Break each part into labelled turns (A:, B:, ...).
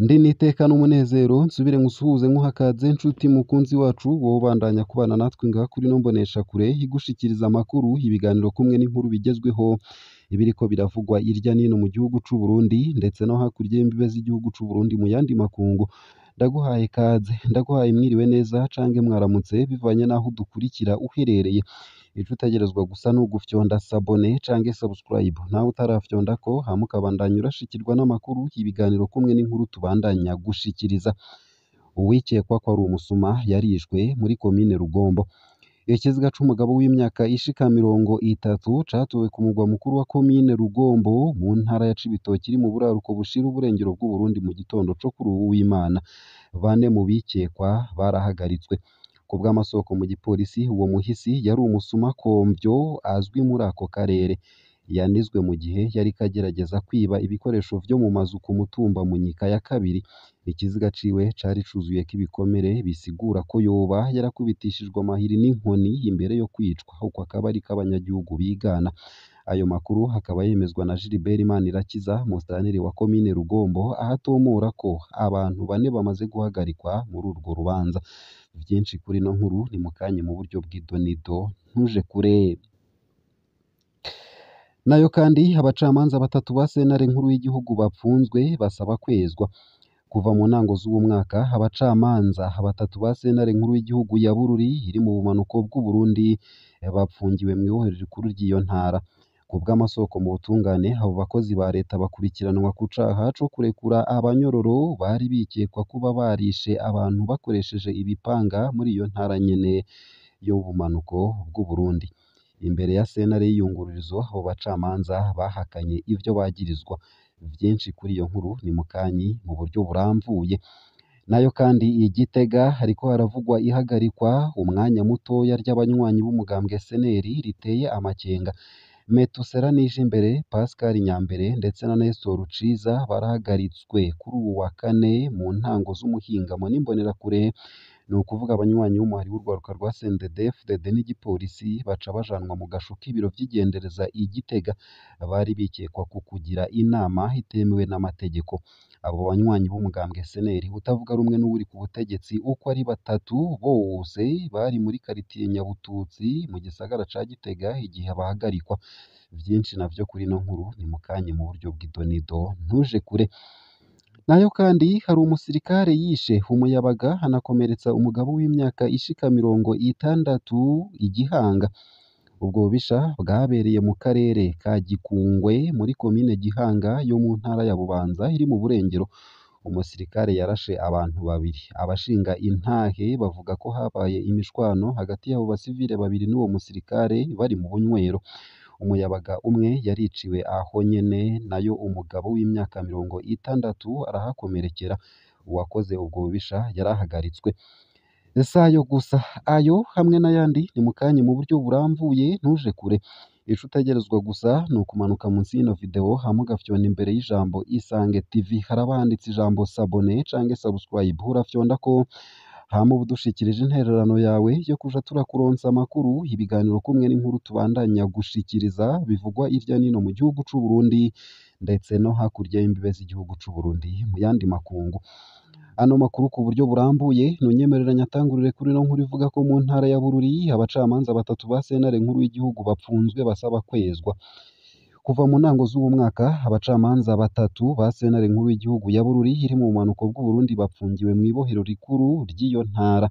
A: Ndi n'iteka n'umunezero nsubire nkusuhuze nkuhakaze nshuti mukunzi wacu wowe ubandanya kubana natwe ngaha kuri ino mboneshakure igushikiriza amakuru, ibiganiro kumwe n'inkuru bigezweho ibiriko biravugwa irya n'ino mu gihugu c'u Burundi ndetse no hakurya y'imbibe z'igihugu c'u Burundi mu yandi makungu. Ndaguhaye kaze, ndaguhaye mwiriwe neza canke mwaramutse bivanye n'aho udukurikira uherereye. Ico utegerezwa gusa ni ugufyonda sabone canke subscribe, nawe utarafyondako hama ukabandanya urashikirwa n'amakuru, ibiganiro kumwe n'inkuru tubandanya gushikiriza. Uwikekwa ko ari umusuma yarishwe muri komine Rugombo. Ikiziga c'umugabo w'imyaka ishika 30 catowe ku mugwa mukuru wa komine Rugombo mu ntara ya Cibitoke iri mu buraruko bushira uburengero bw'Uburundi mu gitondo co kuri uwu w'Imana. Bane mu bikekwa barahagaritswe. Ku bw'amasoko mu gipolisi, uwo muhisi yari umusuma komvyo azwi muri ako karere. Yanizwe mu gihe yariko agerageza kwiba ibikoresho vyo mu mazu ku mutumba Munyika ya kabiri. Ikiziga ciwe cari cuzuyeko ibikomere bisigura ko yoba yarakubitishijwe amahiri n'inkoni imbere yo kwicwa. Uko akaba ariko abanyagihugu bigana. Ayo makuru akaba yemezwa na Gilbert Manirakiza, musitanteri wa komine Rugombo, aho atomora ko abantu bane bamaze guhagarikwa muri urwo rubanza. Vyinshi kuri ino nkuru ni mukanye mu buryo bw'idonido, ntuje kure. Nayo kandi abacamanza batatu ba sentare nkuru y'igihugu bapfunzwe basaba kwezwa. Kuva mu ntango z'uwu mwaka, abacamanza batatu ba sentare nkuru y'igihugu ya Bururi iri mu bumanuko bw'Uburundi bapfungiwe mw'ibohero rikuru ry'iyo ntara. Ku bw'amasoko mu butungane, abo bakozi ba leta bakurikiranwa ku caha co kurekura abanyororo bari bikekwa kuba barishe abantu bakoresheje ibipanga muri iyo ntara nyene y'ubumanuko bw'Uburundi. Imbere ya sentare y'iyungururizo, abo bacamanza bahakanye ivyo bagirizwa. Vyinshi kuri iyo nkuru ni mukanyi mu buryo buramvuye. Nayo kandi i Gitega hariko haravugwa ihagarikwa umwanya mutoya ry'abanywanyi b'umugambwe SNL riteye amakenga. Metusela Nijimbere, Pascal Nyambere ndetse na Nestor Ciza barahagaritswe kuri uwu wa kane mu ntango z'umuhingamo n'imbonerakure, ni ukuvuga abanywanyi b'umuhari w'urwaruka rwa CNDD-FDD n'igipolisi baca bajanwa mu gasho k'ibiro vy'igendereza i Gitega. Bari bikekwa ku kugira inama itemewe n'amategeko. Abo banywanyi b'umugambwe SNL utavuga rumwe n'uwuri ku butegetsi uko ari batatu bose bari muri karitiye Nyabututsi mu gisagara ca Gitega igihe bahagarikwa. Vyinshi navyo kuri ino nkuru ni mukanye mu buryo bw'idonido, ntuje kure. Nayo kandi hari umusirikare yishe umuyabaga anakomeretsa umugabo w'imyaka ishika 60 i Gihanga. Ubwo bubisha bwabereye mu karere ka Gikungwe muri komine Gihanga yo mu ntara ya Bubanza iri mu burengero. Umusirikare yarashe abantu babiri. Abashinga intahe bavuga ko habaye imishwano hagati y'abo basivile babiri n'uwo musirikare bari mu bunywero. Umuyabaga umwe yariciwe aho nyene, nayo umugabo w'imyaka 60 arahakomerekera. Uwakoze ubwo bubisha yarahagaritswe. Si ayo gusa, ayo hamwe n'ayandi ni mukanye mu buryo buramvuye, ntuje kure. Ico utegerezwa gusa ni ukumanuka munsi y'ino video hama ugafyonda imbere y'ijambo Isange TV. Haraba handitse ijambo sabone canke subscribe, urafyondako hama uba udushikirije intererano yawe yo kuja turakuronsa amakuru, ibiganiro kumwe n'inkuru tubandanya gushikiriza bivugwa irya n'ino mu gihugu c'u Burundi ndetse no hakurya y'imbibe z'igihugu c'u Burundi mu yandi makungu. Ano makuru ku buryo burambuye nunyemerera nyatangurire kuri ino nkuru ivuga ko mu ntara ya Bururi abacamanza batatu ba sentare nkuru y'igihugu bapfunzwe basaba kwezwa. Kuva mu ntango z'uwu mwaka, abacamanza batatu ba sentare nkuru y'igihugu ya Bururi iri mu bumanuko bw'Uburundi bapfungiwe mw'ibohero rikuru ry'iyo ntara.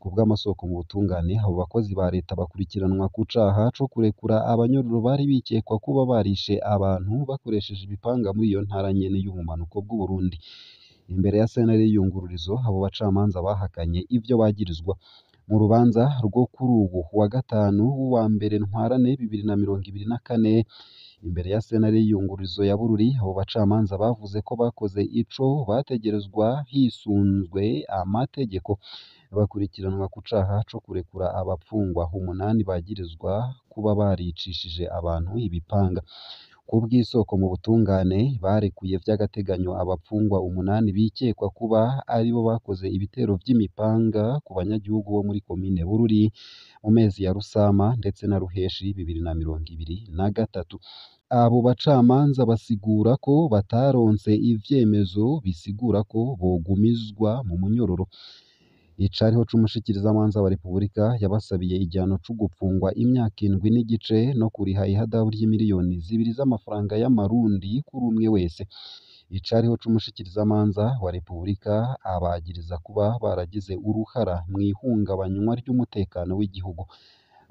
A: Ku bw'amasoko mu butungane, abo bakozi ba leta bakurikiranwa ku caha co kurekura abanyororo bari bikekwa kuba barishe abantu bakoresheje ibipanga muri iyo ntara nyene y'ubumanuko bw'Uburundi. Imbere ya sentare y'iyungururizo, abo bacamanza bahakanye ivyo bagirizwa. Mu rubanza rwo kuri uwu wa gatanu w'uwa mbere Ntwarante 2024, imbere ya sentare y'iyungururizo ya Bururi, abo bacamanza bavuze ko bakoze ico bategerezwa hisunzwe amategeko. Bakurikiranwa ku caha co kurekura abapfungwa umunani bagirizwa kuba baricishije abantu ibipanga. Kubw'isoko mu butungane, barekuye vy'agateganyo abapfungwa 8 bikekwa kuba aribo bakoze ibitero vy'imipanga ku banyagihugu bo muri komine Bururi mu mezi ya Rusama ndetse na Ruheshi 2023. Abo bacamanza basigura ko bataronse ivyemezo bisigura ko bogumizwa mu munyororo. Icariho c'umushikirizamanza wa Repubulika yabasabiye igihano co gupfungwa imyaka 7 n'igice no kuriha ihadabu ry'imiliyoni 2 z'amafaranga y'amarundi kuri umwe wese. Icariho c'umushikirizamanza wa Repubulika abagiriza kuba baragize uruhara mw'ihungabanywa ry'umutekano w'igihugu.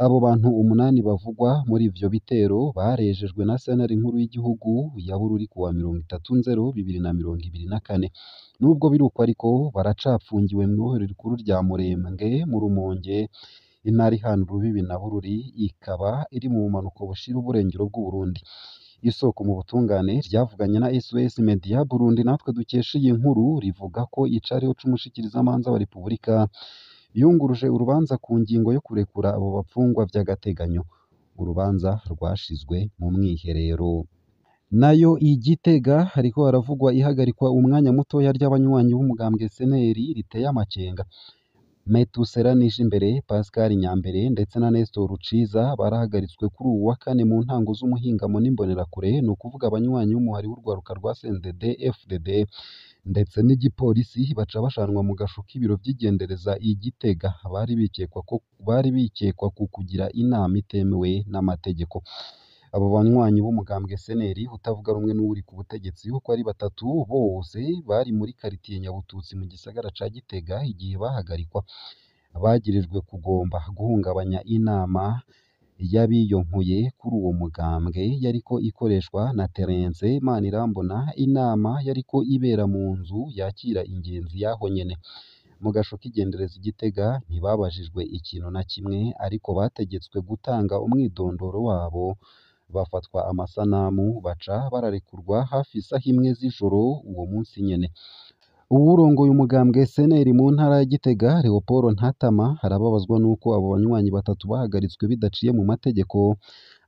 A: Abo bantu 8 bavugwa muri ivyo bitero barejejwe na sentare nkuru y'igihugu ya Bururi kuwa 30 Nzero 2024. Nubwo biruko ariko, baracapfungiwe mw'ibohero rikuru rya Murembwe mu Rumonge, intara ihana urubibi na Bururi, ikaba iri mu bumanuko bushira uburengero bw'Uburundi. Isoko mu butungane ryavuganye na SOS Media Burundi natwe dukesha iyi nkuru, rivuga ko icariho c'umushikirizamanza wa Repubulika yunguruje urubanza ku ngingo yo kurekura abo bapfungwa vy'agateganyo. Urubanza rwashizwe mu mwiherero. Nayo i Gitega hariko haravugwa ihagarikwa umwanya mutoya ry'abanywanyi b'umugambwe SNL riteye amakenga. Metusela Nijimbere, Pascal Nyambere ndetse na Nestor Ruciza barahagaritswe kuri uwu wa kane mu ntango z'umuhingamo n'imbonerakure, ni ukuvuga abanywanyi b'umuhari w'urwaruka rwa CNDD FDD ndetse n'igipolisi, baca bashanwa mu gasho k'ibiro vy'igendereza i Gitega. Bari bikekwa ku kugira inama itemewe n'amategeko. Abo banywanyi b'umugambwe SNL utavuga rumwe n'uwuri ku butegetsi uko ari batatu bose bari muri karitiye Nyabututsi mu gisagara ca Gitega igihe bahagarikwa. Bagirijwe kugomba guhungabanya inama y'abiyonkuye kuri uwo mugambwe yariko ikoreshwa na Terence Manirambona, inama yariko ibera mu nzu yakira ingenzi y'aho nyene. Mu gasho k'igendereza i Gitega ntibabajijwe ikintu na kimwe, ariko bategetswe gutanga umwidondoro wabo, bafatwa amasanamu, baca bararekurwa hafi isaha 1 z'ijoro uwo munsi nyene. Uwurongoye umugambwe SNL mu ntara ya Gitega, Leopold Ntatama, arababazwa n'uko abo banywanyi batatu bahagaritswe bidaciye mu mategeko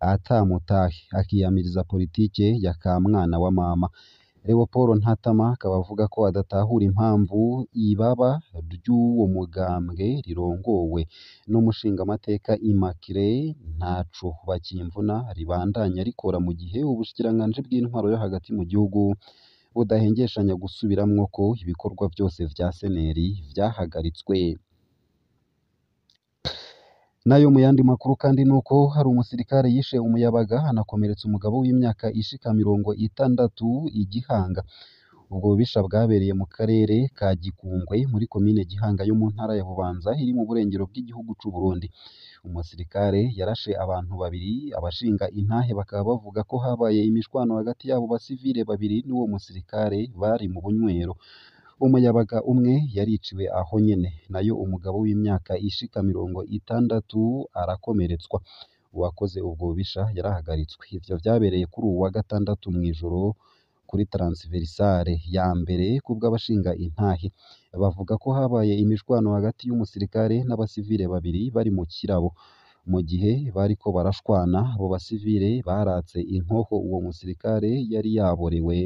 A: atamutahe, akiyamiriza politike ya kamwana wa mama. Leopold Ntatama akaba avuga ko adatahura impamvu ibaba ry'uwo mugambwe rirongowe n'umushingamateka Immaculée Ntaco Bakimvuna ribandanya rikora mu gihe ubushikiranganji bw'intwaro yo hagati mu gihugu budahengeshanya gusubiramwo ko ibikorwa vyose vya SNL vyahagaritswe. Nayo mu yandi makuru kandi nuko hari umusirikare yishe umuyabaga anakomeretsa umugabo w'imyaka ishika 60 i Gihanga. Ubwo bubisha bwabereye mu karere ka Gikungwe muri komine Gihanga yo mu ntara ya Bubanza iri mu burengero bw'igihugu c'u Burundi. Umusirikare yarashe abantu babiri, abashinga intahe bakaba bavuga ko habaye imishwano hagati y'abo basivile babiri n'uwo musirikare bari mu bunywero. Umuyabaga umwe yariciwe aho nyene, nayo umugabo w'imyaka ishika 60 arakomeretswa. Uwakoze ubwo bubisha yarahagaritswe. Ivyo vyabereye kuri uwu wa gatandatu mw'ijoro kuri Transversale ya mbere kubw'abashinga intahe. Bavuga ko habaye imishwano hagati y'umusirikare n'abasivile babiri bari mu kirabo. Mu gihe bariko barashwana, abo basivile baratse inkoho uwo musirikare yari yaborewe,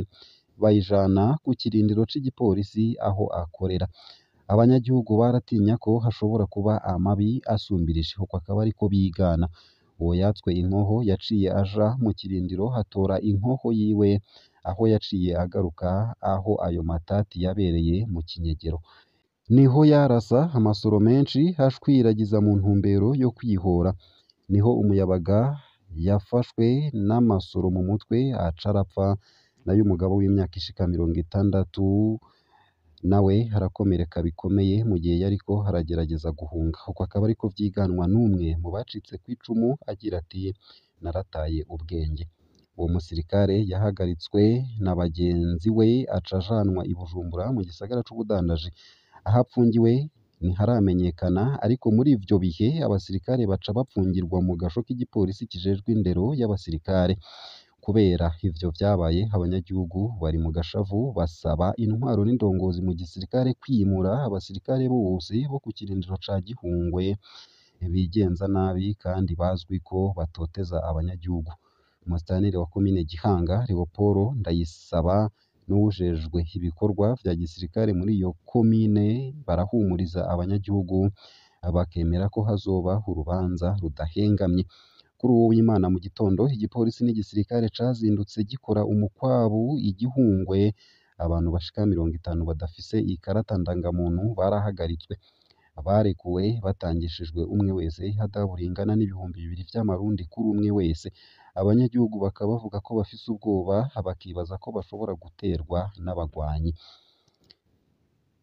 A: bayijana ku kirindiro c'igipolisi aho akorera. Abanyagihugu baratinya ko hashobora kuba amabi asumbirije, uko akaba ariko bigana. Uwo yatswe inkoho yaciye aja mu kirindiro hatora inkoho yiwe, aho yaciye agaruka aho ayo matati yabereye mu kinyegero. Niho yarasa amasoro menshi ashwiragiza mu ntumbero yo kwihora. Niho umuyabaga yafashwe n'amasoro mu mutwe aca arapfa, nayo umugabo w'imyaka ishika 60 nawe arakomereka bikomeye mu gihe yariko aragerageza guhunga. Uko akaba ariko vyiganwa n'umwe mu bacitse kw'icumu agira ati narataye ubwenge. Uwo musirikare yahagaritswe na bagenzi we aca ajanwa i Bujumbura mu gisagara c'ubudandaji. Aho apfungiwe ntiharamenyekana, ariko muri ivyo bihe abasirikare baca bapfungirwa mu gasho k'igipolisi kijejwe indero y'abasirikare. Kubera ivyo vyabaye, abanyagihugu bari mu gashavu basaba intwaro n'indongozi mu gisirikare kwimura abasirikare bose bo ku kirindiro ca Gihungwe bigenza nabi kandi bazwi ko batoteza abanyagihugu. Umusitaneri wa komine Gihanga Leopold Ndayisaba n'uwujejwe ibikorwa vya gisirikare muri iyo komine barahumuriza abanyagihugu, bakemera ko hazoba urubanza rudahengamye. Kuri uwo w'Imana mu gitondo, igipolisi n'igisirikare cazindutse gikora umukwabu igihungwe, abantu bashika 50 badafise ikarata ndangamuntu barahagaritswe. Barekuwe batangishijwe umwe wese ihadabu ringana n'2000 vy'amarundi kuri umwe wese. Abanyagihugu bakaba bavuga ko bafise ubwoba, bakibaza ko bashobora guterwa n'abagwanyi.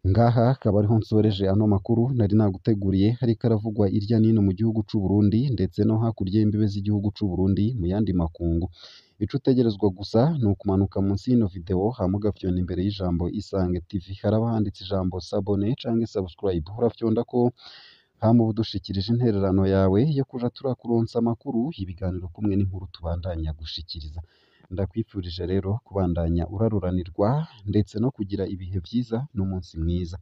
A: Ngaha akaba ariho nsoreje ano makuru nari naguteguriye, ariko aravugwa irya nino mu gihugu c'u Burundi ndetse no hakurya y'imbibe z'igihugu c'u Burundi mu yandi makungu. Ico utegerezwa gusa ni ukumanuka munsi y'ino video hama ugafyonda imbere y'ijambo Isange TV, haraba handitse ijambo s'abonner canke subscribe, urafyondako hama uba udushikirije intererano yawe yo kuja turakuronsa amakuru, ibiganiro kumwe n'inkuru tubandanya gushikiriza. Ndakwifurije rero kubandanya uraruranirwa ndetse no kugira ibihe vyiza n'umunsi mwiza.